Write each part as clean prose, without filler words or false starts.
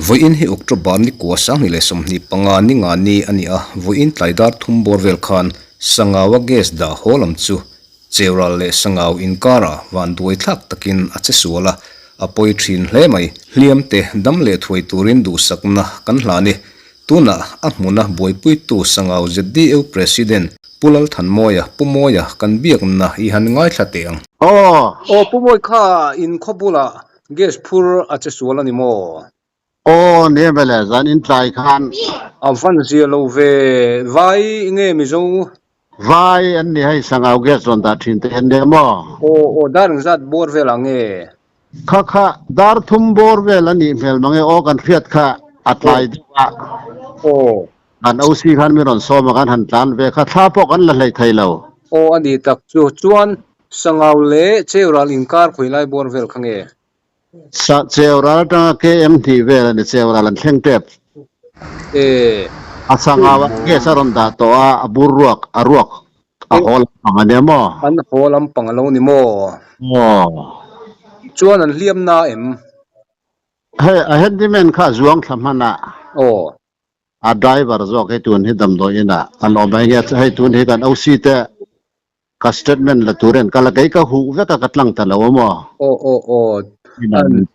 Vawiin hi October ni kua sanghnih leh 25 ni nga ni a ni a, vawiin tlai dar thum bawr vel khan Sangaua gas dah haw lam chu Cheural leh Sangau inkara van duai thlak takin a che sual a, a pawi thin hle mai. Hliam te dam leh thuai turin duhsakna kan hlan e. Tunah a hmuna buaipuitu Sangau ZDU President Pu Lalthanmawia, Pu Mawia kan biakna i han ngaithla teh ang. Aw. Aw Pu Mawi kha in khaw bulah gas phur a che sual a ni maw? Aw ni em vele zan in tlai khan. A van zia lo ve, vai nge Mizo? Vai an ni hei Sangau gas rawn dah thin te hian nia maw? Aw aw dar engzat bawr vel ah nge? Kha kha dar thum bawr vel a nih hmel mange aw kan hriat kha a tlai deuh a. Aw. Kan OC khan min rawn sawm a kan han tlan ve kha thla pawh kan la hlei thei lo. Aw a ni tak chu chuan Sangau leh Cheural inkar khawi lai bawr vel kha nge? Sa Cheural atanga KM hnih vel a ni, Cheural an thleng tep. E. A sangau ah gas a rawn dah tawh a, a bur ruak, a ruak a haw lampang a nia maw? An haw lampang a lo ni maw? Aw. Chuan an hliam na em? Hei a handyman kha a zuang thla hman a. Aw. A driver zawk hei tun hi damdawi inah an awm a, hei tun hi kan OC te Ka statement la tur en kal a, kei ka huh vek a ka tlang ta lo a maw? Aw aw aw, an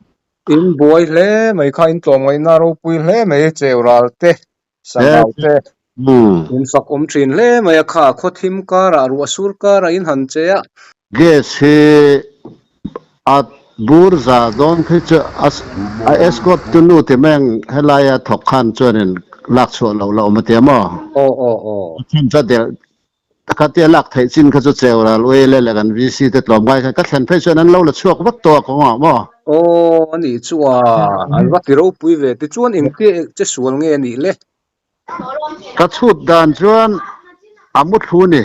in buai hle mai kha, in tlawmngaihna ropui hle mai, cheu ral te, sangau te, in fak awm thin hle mai a kha, khaw thim karah, ruah sur karah in han che a. Gas hi a bur za dawn khi chu a escort tu nu ti mai ang helaia thawk khan chuanin lak chhuah loh la awm a tia maw? Aw aw aw. A chhan chu a delh Khatia lak theih chin kha chu cheu ral uai le leh kan VC te tlawm ngai khan ka thlen phei chuan an lo la chhuak vak tawh a kawngah maw? Aw a nih chu a, an va ti ropui ve tichuan engtia che sual nge a nih le? Ka chhut dan chuan a mu thlu ni.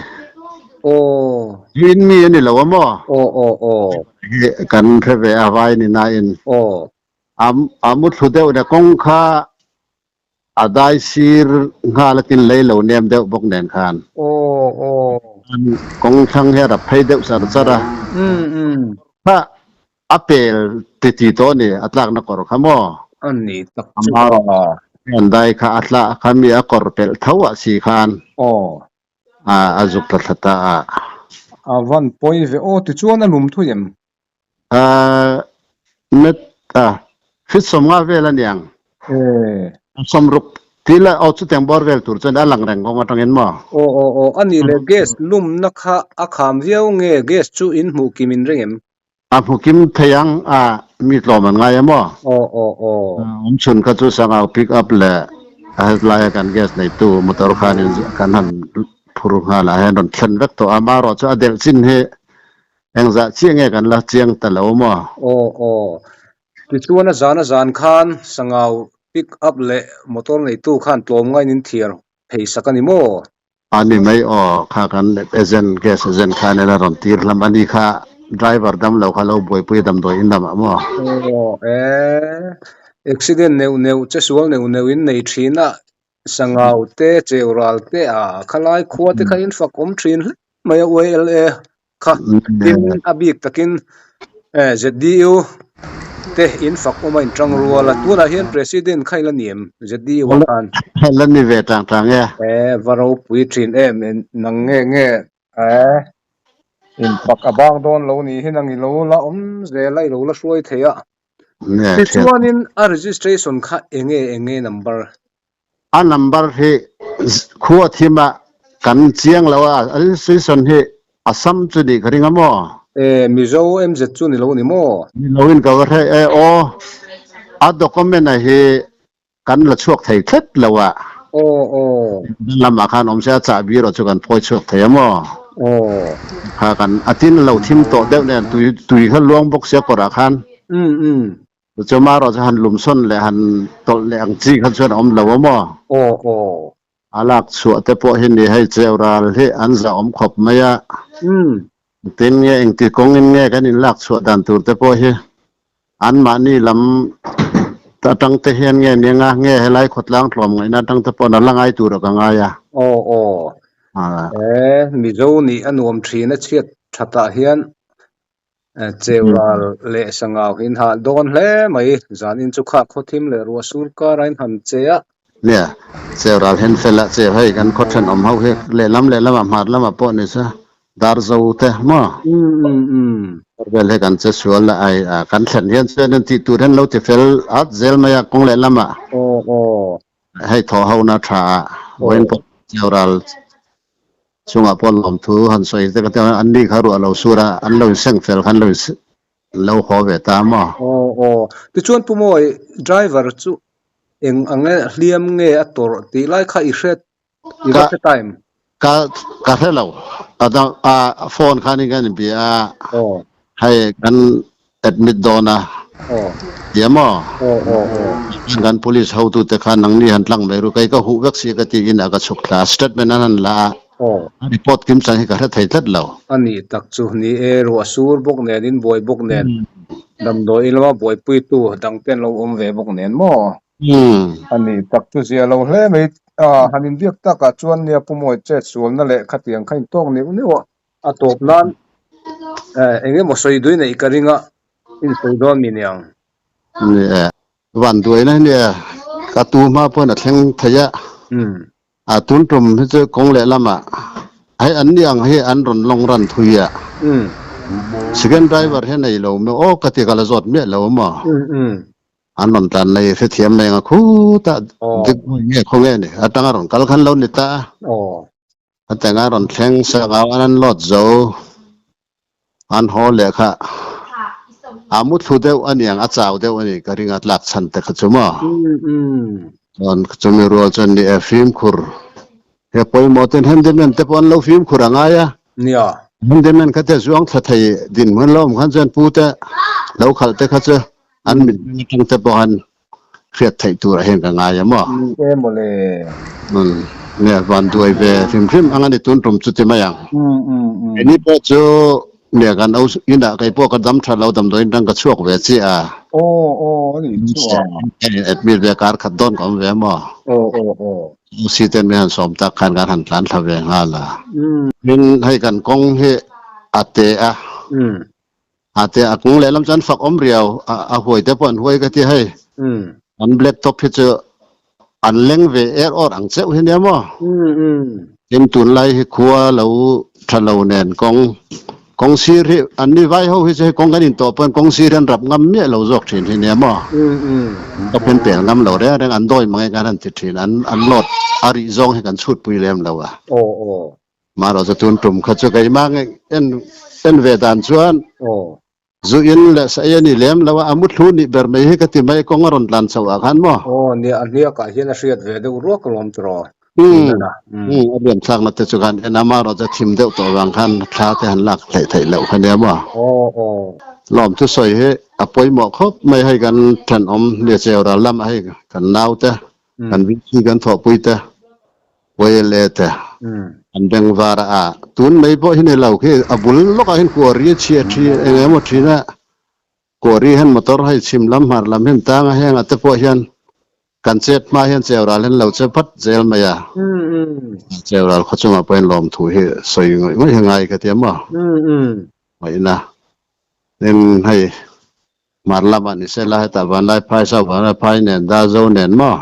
Aw. Zuin mi a ni lo a maw? Aw aw aw. Hi kan hre ve a vai ni nain. Aw. A mu thlu deuh le kawng kha A dai sir nghal a tin lei lo nem deuh bawk nen khan. Aw aw. Kawng thlang hi a rap phei deuh char char a. Umm umm. Kha a pel ti ti tawh a ni, a tlakna kawr kha maw? A ni tak chu a. An dai kha a tla kha mi a kawr pelh tho ah si khan. Aw. A zuk tla thla ta a. A van pawi ve aw tichuan a lum thui em? Met a fit sawmnga vel a niang. Sawmruk tih leh aw chutiang bawr vel tur chuan a lang reng kawng atangin maw? Aw aw aw a nih leh gas lumna kha a kham viau nge gas chu in hmuh kim in reng em? A hmu kim thei ang a mi tlawm an ngai em aw? Aw aw aw. Awm chhun kha chu Sangau pick up leh a hetlai a kan gas neitu motor khanin kan han phur nghal ah hian rawn thlen vek tawh a, amaherawhchu chu a delh chin hi Engzah chiah nge kan la chiang ta lo maw? Aw aw. Tichuan a zan a zan khan Sangau pick up leh motor neitu khan tlawm ngain in thiar phei sak a ni maw? A ni mai aw, kha kan agent, gas agent khan ila rawn tir hlam a ni kha, driver dam lo kha lo buaipui a damdawi in lamah maw? Aw e, accident neuh neuh, che sual neuh neuh in nei thin a, Sangau te, Cheural te a khalai khua te kha in fak awm thin hle mai a YLA kha tin a bik takin ZDU te in fak awm a in tang rual a tunah hian president kha ila ni em ZDU ah khan la ni ve tang tang e e va ropui thin em nang nge nge e in fak a bang dawn lo ni hi nang i lo la awm zel a i lo la hruai thei a tichuanin a registration kha enge enge number A number hi khua thim a kan chiang lo a, a registration hi Assam chu nih ka ring a maw? E, Mizo MZ chu ni lo ni maw? Ni lo in ka va hre e aw, a document a hi kan la chhuak thei thlep lo a. Aw aw. Lamah khan awm se a chahbi erawh chu kan phawi chhuak thei a maw? Aw. Kha kan a tin lo thim tawh deuh nen tui tui kha luang bawk sia kawrah khan. Um um. Chuma erawh chu han lumsawn leh han tawlh leh ang chi kha chuan a awm lo a maw? Aw aw. A lak chhuah te pawh hi ni hei cheu ral hi an zah awm khawp mai a. Umm. Tin nge engti kawngin nge kan in lak chhuah dan tur te pawh hi anmahni lam atang te hian nge nia nge helai khawtlang tlawm ngaihna atang te pawh na la ngai tur a ka ngai a. Aw aw. E Mizo nih a nuam thin a chhiat thatah hian. Cheu ral leh sangau hi in hah dawn hle mai. Zanin chu kha khawthim leh ruah sur kara in han che a. Nia, cheu ral hen fel a cheu hei kan khaw thenawm ho hi lehlam lehlamah hmar lamah pawh ni se dar zo te maw? Vel hi kan che sual a ai a kan thlen hian chuan in tih tur hian lo ti fel at zel mai a kawng lehlamah. Hei thawh hona tha a vawiin pawh cheu ral Chungah pawh lawmthu han sawi te ka ti a, an ni kha ruah lo sur a, an lo inseng fel khan lo lo haw ve ta maw? Aw aw, tichuan Pu Mawi, driver chu eng ang nge hliam nge a tawrh tih lai kha i hre i va hre ta em? Ka ka hre lo, a dang a phone khan in kan inbia a, hei kan admit dawn a tia maw? Kan police hotute khan nangni han tlang mai ru, kei ka huh vek si ka tiin a ka chhuk thla a, statement an han la a, report kim chang hi ka hre thei tlat lo. A nih tak chu ni e, ruah sur bawk nen, in buai bawk nen, damdawi lama buaipuitu dangte an lo awm ve bawk nen maw? A nih tak chu zia lo hle mai, han inbiak takah chuan nia Pu Mawi chet sualna leh khatiang kha intawk neuh neuh a. A tawp nan eng emaw sawi dui neih ka ring a, in sawi dawn mi niang. Ni e, van duaina hi nia, ka tu hma pawhin a thleng thei a, a tun tum hi chu kawng leh lamah hei an ni ang hi an rawn lawng ran thui a, second driver hi a nei lo maw aw ka ti ka la zawt miah lo maw. An rawn tlan nei hrethiam mai ang a khutah dik nge khawnge ni atanga rawn kal khan lo ni ta a. A tengah rawn thleng sangau an an lawt zo. An haw leh kha a muthlu deuh a niang, a chau deuh a ni ka ring a tlak chhan te kha chu maw. Chuan chumi rual chuan ni e fimkhur he pawimawh ten handyman te pawh an lo fimkhur a ngai a. Nia. Handyman kha te zuang thla thei dinhmun lo awm khan chuan pu te lo khalh te kha chu an mit atang te pawh han hriat theih turah hian ka ngai a maw? Ni e mawle. Umm nia van duai ve hrim hrim ang a ni tun tum chu ti mai ang. Keini pawh chu nia kan au inah kei pawh ka dam tha lo damdawiin tang ka chhuak ve chiah a. Aw aw a nih chu a. Admit ve kar khat dawn ka awm ve a maw? Aw aw aw. UC ten min han sawm tak khan kan han tlan thla ve nghal a. Tin hei kan kawng hi a te a. A te a kung lehlam chuan fak awm riau a huai te pawh an huai ka ti hei. An black top hi chu an leng ve er awr ang cheuh hi nia maw. Tin tunlai hi khua lo tha lo nen kawng kawng sir hi an ni vai ho hi chu hei kawng kan intawh pawhin kawng sir hi an rap ngam miah lo zawk thin hi nia maw. Top hian pel ngam lo reng reng an dawi mang e kan han ti thin an an load a rih zawng hi kan chhut pui lem lo a. Mahrawh chu tun tum kha chu keimah nge en en ve dan chuan zu in leh sa ei a ni lem lo a, a muthlu nih ber mai hi ka ti mai kawng a rawn tlan chhoh ah khan maw? Aw nia, a hniak ah hian a hriat ve deuh ruak alawm tiraw? Umm a lian thlakna te chu khan en a, mahrawh chu a thim deuh tawh vang khan thla te han lak theih theih loh kha nia maw? Aw aw. Lawmthu sawi hi a pawimawh khawp mai hei kan thenawm Liacheu ral lamah hei kan naute kan VC kan thawhpui te YLA te an beng var a, tun mai pawh hi ni lo khi a bul lawkah hian kuari a chhiah thin eng emaw thin a, kuari hian motor hei chhim lam hmar lam hian tang a heng ah te pawh hian kan chet hma hian cheu ral hian lo che phat zel mai a, cheu ral khaw chungah pawh hian lawmthu hi sawi ngawih ngawih hi ngai ka ti a maw ngaihna tin hei hmar lamah ni sela hetah vanlai phai sau vanlai phai nen Darzo nen maw.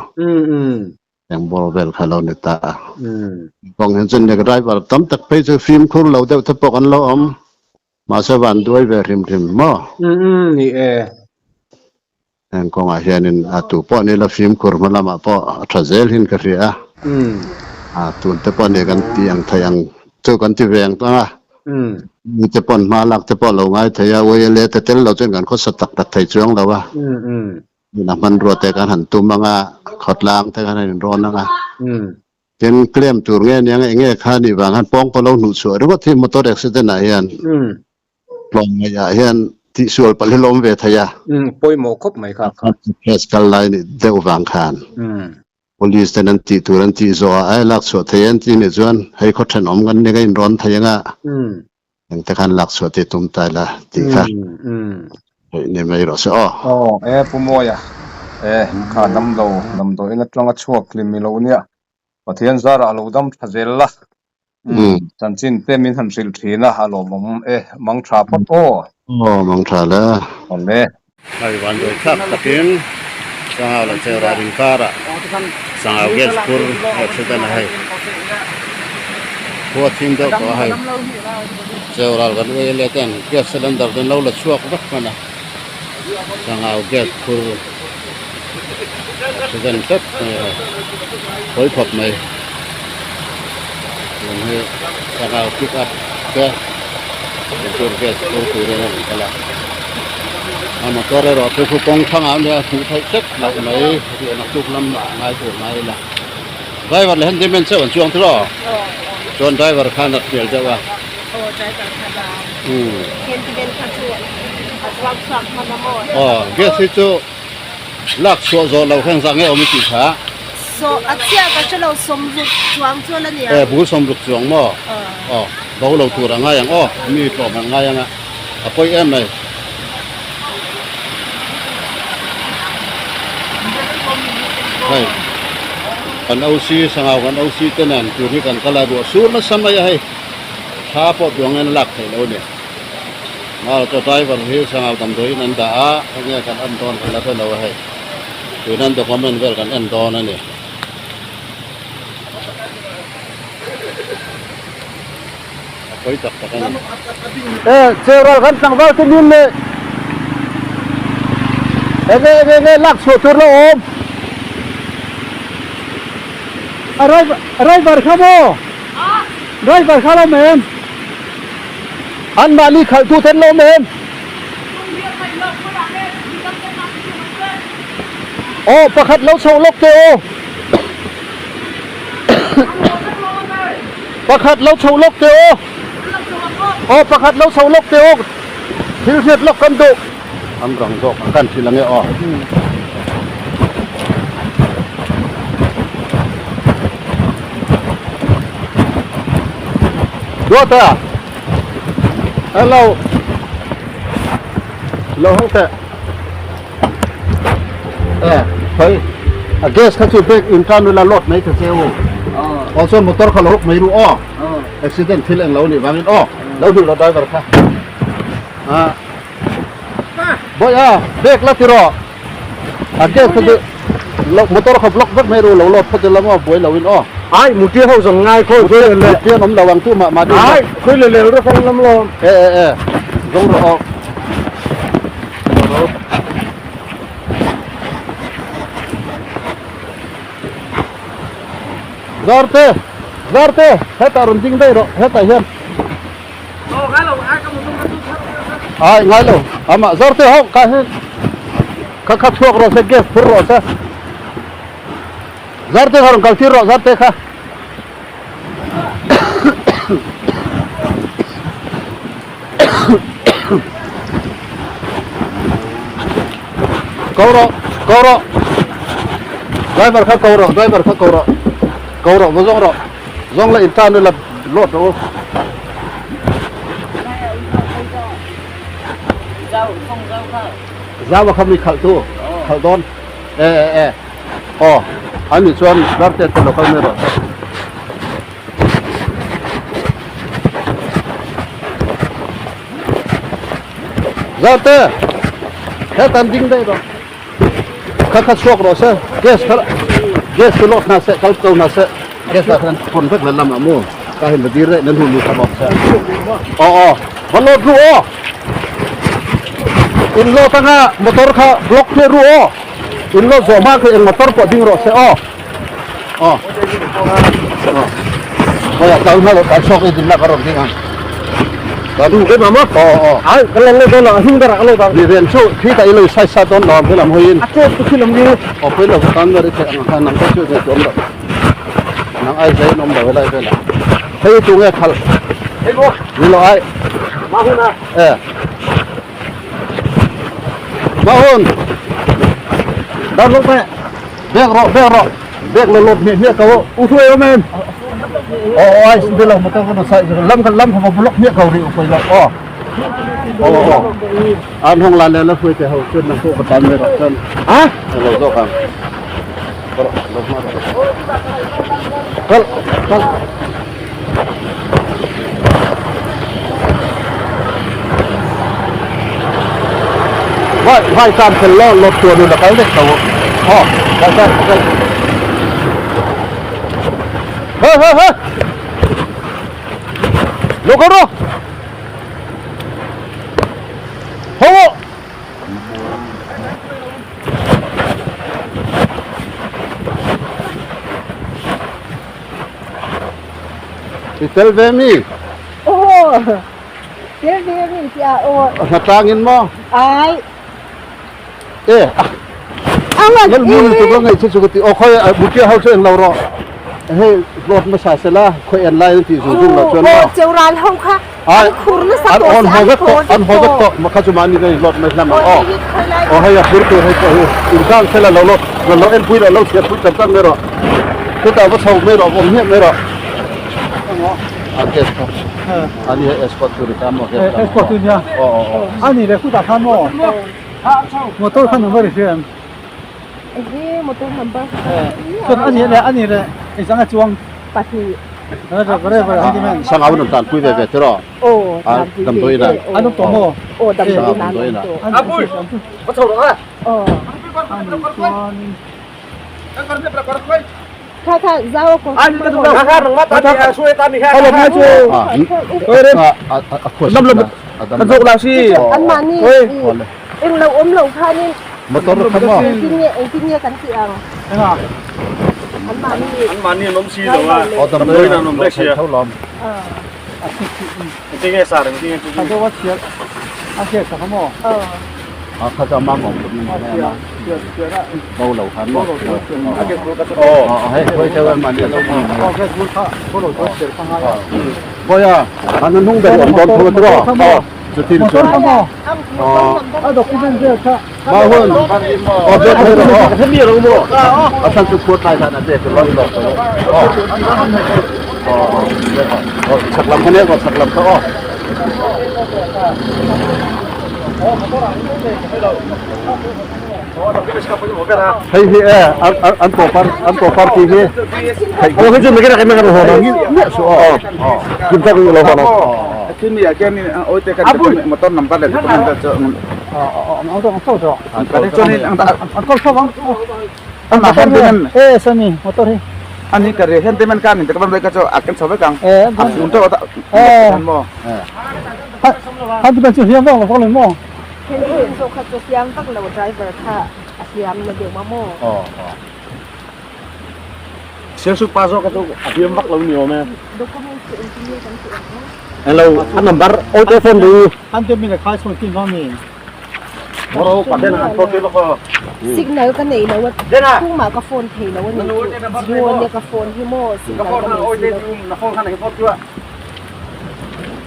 Eng bawr vel kha lo ni ta. Kawng hian chuan nek driver tam tak phei chu fimkhur lo deuh te pawh kan lo awm. Mahse van duai ve hrim hrim maw? Ni e. Heng kawngah hianin a tu pawh ni la fimkhur hma lamah pawh a tha zel hin ka hria a. A tun te pawh ni kan ti ang thei ang chu kan ti ve ang tang a. Mi te pawn hma lak te pawh lo ngai thei a, YLA te tel lo chuan kan khawsa tak tak thei chuang lo a. Tuna hmanrua te kan han tum ang a, khawtlang te kan han inrawn ang a. Tin, claim tur nge nia nge enge kha nih vang khan pawng pawh lo hnuh chhuah ringawt hi motor accident ah hian tlawm ngaih ah hian tihsual palh hi lawm ve thei a. Pawimawh khawp mai kha kha. Case kal lai nih deuh vang khan police ten an tih tur an tih zawh ah ai lak chhuah thei an tih nih chuan hei khaw thenawm kan ni ka inrawn thei ang a. Engte khan lak chhuah tih tum ta ila tih kha hei ni mai rawh se aw. Aw e Pu Mawia e kha damlo damdawiin atanga chhuak hlim i lo nia Pathian zarah a lo dam tha zel la chanchin te min han hrilh thin a a lawmawm e mang tha phawt aw. Aw mang tha le. Awle. Hei vanduai thlak takin Sangau leh Cheural inkarah Sangau gas phur accident a hei khua thim deuh tawh a hei Cheural kan ui leh ten gas cylinder te an lo la chhuak vek hman a Sangau gas phur accident tlat mai a hei hawi khawp mai tun hi Sangau pick up te motor gas phur turin a rawn kal a a motor erawh chu khu kawng thlang ah nia hmuh theih tlat loh mai riah naktuk lam ah ngai tur ngai ila driver leh handyman chauh an chuang tiraw chuan driver khan a hmel deuh a. Aw gas hi chu lak chhuah zawh loh khan zah nge awm i tih kha. Saw a chiah ka hre lo sawmruk chuang chuan a nia. E bul sawmruk chuang maw? Aw bo lo tur a ngai ang aw mi tlawm an ngai ang a a pawi em mai. Hei kan OC sangau kan OC te nen tur hi kan kal a ruah sur nasa mai a hei. Thla pawh duangin a lak theih lo a ni. Mal chaw driver hi sangau damdawiin an dah a, enge kan en dawn kan la hre lo a hei. Tuna an document vel kan en dawn a ni. A pawi tak tak a ni. E, Cheural kan tlangval te nin leh enge enge enge lak chhuah tur lo awm. A driver kha maw? Driver kha lo mem. An mahni khalh tu ten lo mem. Aw pakhat lo chho lawk teh aw. Pakhat lo chho lawk teh aw. Aw pakhat lo chho lawk teh aw. Thil hriat lawk kan duh. An rang zawk ang kan thil ange aw. Duata hello lo hawng teh e hei a gas kha chu brake in tan ula load mai ta che u aw chuan motor kha lo hawk mai ru aw accident thil englo anih vangin aw lo hrilh rawh driver kha ah Bawiha bag la ti rawh a gas kha chu motor kha block vek mai ru lo load phawt ila maw buai lo in aw. Ai mutia ho zawng ngai khawi khawi le le. Mutia an awm lo ang tu mah mah ding. Ai khawi le le ro kawng lam lawm. E e e zawng rawh aw. Zarte Zarte hetah rawn ding daih rawh hetah hian. Ai ngai lo ama zar te ho ka hi kha kha chhuak rawh se gas phur rawh se zar te kha rawn kal tir rawh zar te kha ko rawh ko rawh driver kha ko rawh driver kha ko rawh ko rawh va zawng rawh zawng la in tan ila load rawh u. Zau a kha mi khalh tu khalh dawn e e e aw an nih chuan dar te te lo kal mai rawh se. Zau te hetan ding daih rawh kha kha chhuak rawh se gas kha gas chu load hna se kal ko hna se gas ah khan phone vek la lam ah mu ka hin va dir daih nan hun lu kha bawk se aw aw va load ru aw in load anga motor kha block te ru aw in load zawh hma kha eng motor pawh ding rawh se aw aw aw aw tang hna lo kan chhuak i din na ka rawn ding ang Du ke mama. Aw aw. Ai kan lo dawn lo hing dara ka lo dang. Ni ren chu khi ta ilo sai sa dawn lo helam hoin. A che tu khi lam ni. Aw pui lo kan ber i the ang khan nang te chu nge om lo. Nang ai zai om lo helai vela. Hei tu nge khal. Hei bo. Ni lo ai. Ma hun a. E. Ma hun. Dar lo pe. Bek ro bek ro. Bek lo lot hmiah hmiah ko. U hruai om em. Aw aw ai sim lo motor ka sai lam kan lam kha block hmiah ko ri u poi lo aw. Aw aw. An hong lan le la hruai te ho chun nang ko ka tan me ro chun. Ha? Lo zo kang. Ro lo ma ro. Kal kal. Vai vai tan fel lo lot tur nun a kal vek tho aw vai tan fel he he he lo kal rawh ho rawh. I tel ve mi? Aw, tel ve mi tia aw. Hlatlang in maw? Ai. E. Ang Lal mun tu ka ngai chu chu ka ti aw khoi butia ho chu eng lo ro. Hei lot ma sa sela khoi en lai ti zu zu lo chuan maw. Cheu ral ho kha. Ai. An khur na sa An to on se ho an vek to ho an ho vek to ma kha chu mani nei lot mai hlam aw. Aw hei a phur tur hei pawh hi in kang sela lo lo lo en pui lo lo chhiat pui tam tam mai rawh. Chutah va chho mai rawh vawm hmiah mai rawh. A gas kha ani hei escort tur i ta maw gas lam Escort tu nia. Aw aw aw. Ani le khutah khan maw motor kha number i hria em? Ehe motor number Chuan ani le ani le engzang a chuang pahnih. Driver handyman. Sangau an rawn tanpui ve ve tiraw? Aw tanpui ve Damdawiin ah. An awm tawh maw? Aw damdawiin ah an awm tawh. Aw. Ani chuanin. Kha kha zau a kawr An mahni eng lo awm lo khanin Motor kha maw? Engtin nge engtin nge kan tih ang? An mahni An mahni an awm si lo a. Aw damdawiin an awm vek sia. Engtin nge sar engtin nge chu A deuh a chhiar a chhiar sak a maw? A kha chu a mam awm tum in a nia a. Bo lo khan maw? Aw. Hei khawi deuh an mahni an awm Aw gas bur kha bo lo chu a chhiar kha ngai a. Khawi a an hnung ber awm dawn tho a tiraw? Chutin chuan A document vel kha. Ma hun aw bek thei rawh aw. A chhan chu khuat lai khan a bek lo i lawk tawh aw. Aw aw chhak lam kha nia aw chhak lam kha aw. Hei hi e an to par an to par ti hi. Aw hei chu mekera kemeka ro hona. Miah su aw. Kim tak lo hona. Khi mi ah khian oi te kan motor number leh document te chu ani ka ri hian te man kan in te ka ban ka chu a kan chho vek ang a phun to ta han mo han ti ban chu hiam vak lo vak lo mo Then so kha chu hliam vak lo driver kha a hliam na deuh ma maw Sialsuk pa zawk kha chu a hliam vak lo ni awm e. Document chu engtin nge kan tih ang aw? Hello, a number old phone du. An te min a khai chhuan tin vang ni. Moro paten an phone te loko. Signal ka nei lo a, tumah ka phone thei lo a ni chu. Zio ania ka phone hi maw signal ka nei si lo. Na phone khan a phone chu a.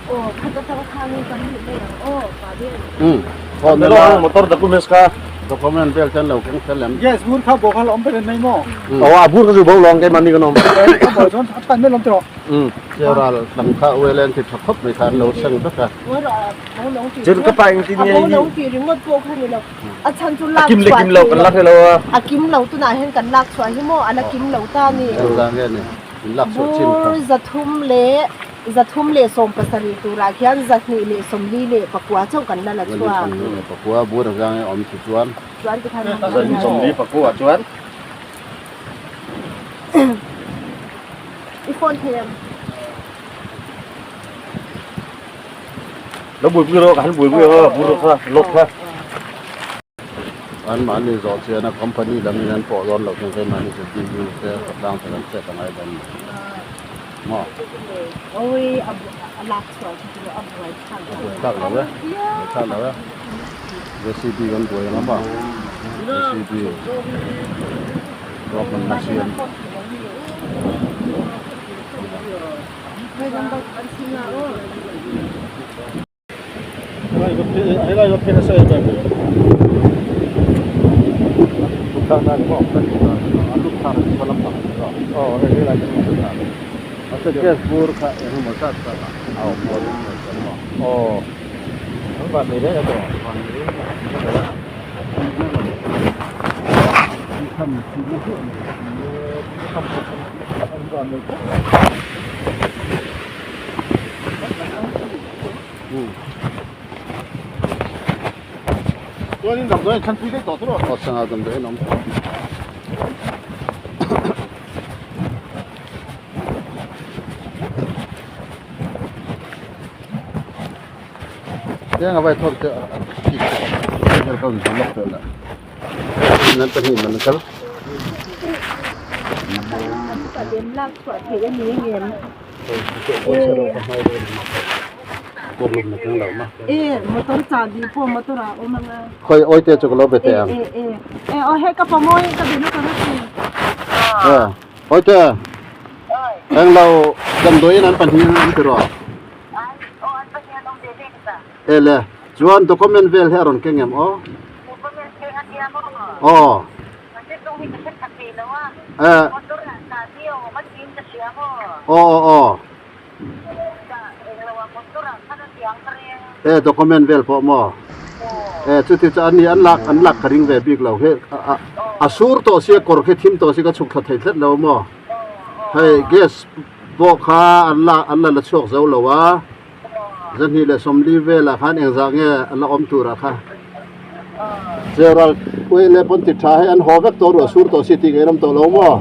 Aw khat atang khanin kan hmuh mai ang aw pa ber. Um. Phone la motor documents kha. Document vel ten lo keng fel em. Yes, bur kha bo kha lo awm ber mai maw. Aw a bur kha chu bo lawng keimah ni kan awm. A bo chuan a tan mai lawm tiraw. Um. Cheral lam kha uelen ti tha khawp mai kha an lo seng vek a. Chun ka pa engtin nge A bo lo tih ringawt pawh kha ni lo. A chhan chu lak A kim le kim lo kan lak hrelo a. A kim lo tunah hian kan lak chhuah hi maw a la kim lo ta ni. Engzah nge ni? In lak chhuah chin kha. Bur 377 turah khian 244 chauh kan la la chhuak. 244 bur engzah nge awm chu chuan? Chuan tikhan 244 chuan. I phone thei ang. Lo buaipui rawh ka han buaipui rawh bur kha lawk kha. An mahni zawh chian a company lam in an pawh dawn loh chuan keimahni chu DU te khawtlang te kan chet a ngai dawn mai maw. Awii a lak chhuah chu chu a buai thlak A buai thlak lo e, buai thlak lo e. JCB kan buai ang a maw JCB ruahmanna siam. Gas bur kha engemaw zat zat a awm maw? Chuanin damdawiin thlanpui daih tawh tur aw. Sangau damdawiin awm tawh. Tiang a vai thawk te a thik te ka in lawk tawh la. Nan pahnih man kal. Lem lak chhuah theih a ni ang em? E motor chahbi pawh motor ah a awm ang a. Khawi awi te chu ka lo be teh ang. E e e aw hei ka pamawi ka be lawk ang a ti. E awi te englo damdawiin an pahnih an ti rawh. E le chuan document vel hi a rawn keng em aw. Aw. Eh. Aw aw aw. Eh document vel pawh maw? Eh chuti chu an ni an lak an lak ka ring ve bik lo he a a sur tawh sia kawr khi thim tawh si ka chhuk thla thei tlat lo maw? Hei gas pawh kha an la an la la chhuak zo lo a. Zahnih leh sawmli velah khan engzah nge a la awm turah kha Cheral ui leh pawn ti tha hei an haw vek tawh ruah sur tawh si tih ngei ram tawh lo maw?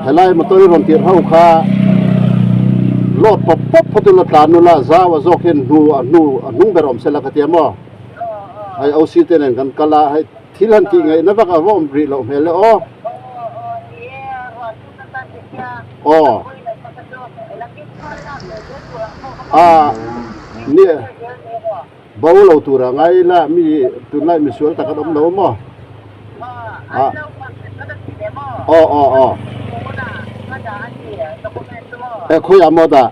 Helai motor i rawn tirh ho kha load pawp pawp phawt ula tlan ula zau a zawk hian hnu a hnu a hnung ber awm sela ka tia maw? Hei OC te nen kan kal a hei thil han tih ngaihna vak a va awm rih loh hmel e aw. Aw. A ni bo lo tura ngai ila mi tunlai misual tak an awm lo maw? A aw aw aw. E khawiah maw dah?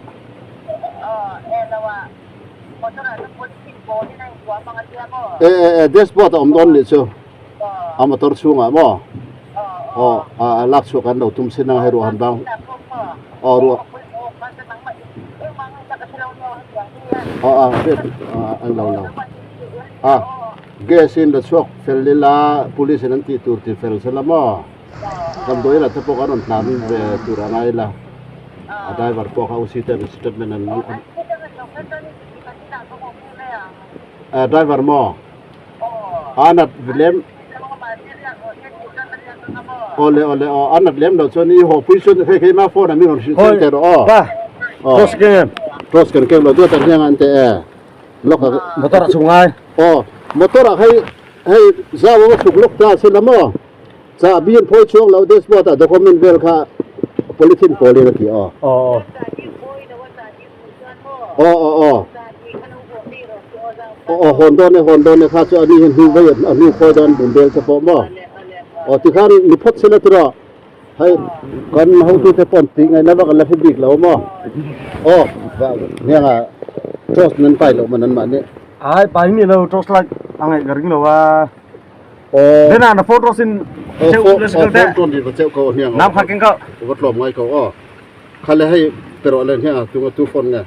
E e e dashboard a awm dawn nih chu. A motor chhungah maw? Aw a lak chhuah kan lo tum sin ang hei ruah han bang aw ruah aw a hriat an lo lo a gas in la chhuak fel ila police in an tih tur ti fel sela maw damdawi la te pawh kan rawn tlan ve tur a ngai ila a driver pawh kha uc ten statement an driver maw A nat lem Awle awle aw a nat lem lo chuan i haw pui chuan hei hei ma phone ah min rawn hrilh chiang teh rawh aw. Pa Cross keng em? Cross kan keng lo duat ang hian an teh e. Lawk a Motor a chhung ngai. Aw motor ah hei hei zau a va chhuk lawk ta sin la maw? Chahbi an phawi chhuak lo dashboard ah document vel kha polythene pawl in a ti aw. Aw. Aw aw aw. Aw aw hawn dawn e hawn dawn e kha chu ani hian hnu vei a hnu khawi dawn bum bel te pawh maw. Aw tikhan ni phawt sela tiraw hei kan hotu te pawh an tih ngaihna vak an la hre bik lo maw. Aw heng ah torch nan pai loh maw nan mahni. Ai pai mi lo torch light a ngaih ka ring lo a. Aw. Then na phone torch in cheu aw phone torch in va cheu ko hniang. Nam kha keng ko. Va tlawm ngai ko aw. Kha le hei pero le hniang tunga tu phone nge.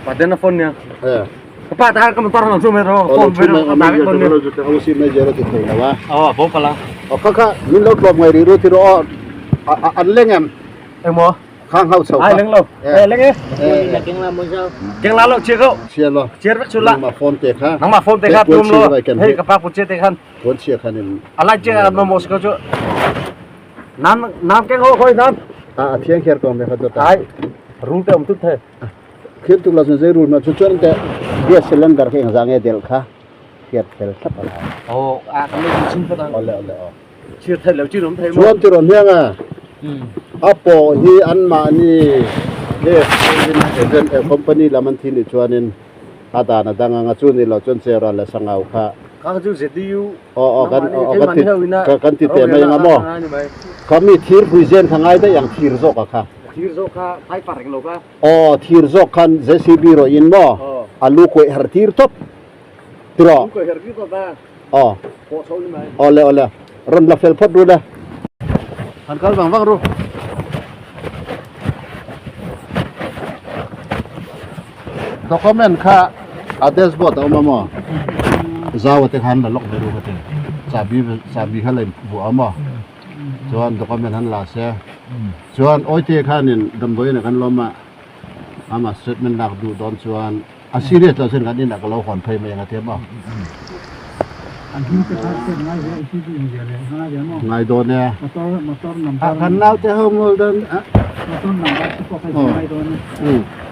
Paten na phone nia. Eh. Ka pa ta ka motor na chu me ro phone ve ro ta ve phone nia. Au si me jero ti thei lawa. Aw bo pala. O kha kha min lo tlawm ngai ri ru ti ro o an leng em. Eng mo. Khang hau chho Ai leng lo. Eh leng e. Keng la lo chia ko. Chia lo. Chia vek chu la. Nangma phone te kha. Nangma phone te kha tum lo. Hei ka pa pu che te khan. Phone chia khan in. Alai che ma mo ko chu. Nam nam keng ho khoi nam. A a thiang kher ko me kha chu ta. Ai rul te om tut the. Khian tuk la chu zei rul ma chu chuan te gas cylinder kha engzah nge del kha khiat fel thlap a la. Oh a kan le chin phat ang. Ole ole aw. Chir thei lo chin om thei mo. Chuan ti rawn hiang a. A pawh hi an mahni gas agent company lam an thi ni chuanin a dan a dang ang a chu ni lo chuan Chera leh Sangau kha. Kha chu ZDU Aw aw kan aw kan ti kan ti teh mai anga maw? Kha mi thir hui zen kha ngai daih ang thir zawk a kha. Thir zawk kha phai par reng lo kha. Aw thir zawk khan JCB rawh in maw a lu kuaih her tir tawp tiraw. Lu kuaih her tir tawp a. Aw. Pawh chho ni mai. Aw le aw le rawn la fel phawt ru le. Han kal vang vang ru. Document kha a dashboard a awm a maw? Zau te khan la lawk ve ru ka ti. Chahbi chahbi kha la in vuah a maw? Chuan document han la se. Chuan Awite khanin damdawiin ah kan lawm a, ama statement lak duh dawn chuan a serious lo chuan kan inah ka lo hawn phei mai ang a ti a maw? Ngai dawn e. A kan naute ho ngul dawn a. Motor number te pawh kha ngai dawn e.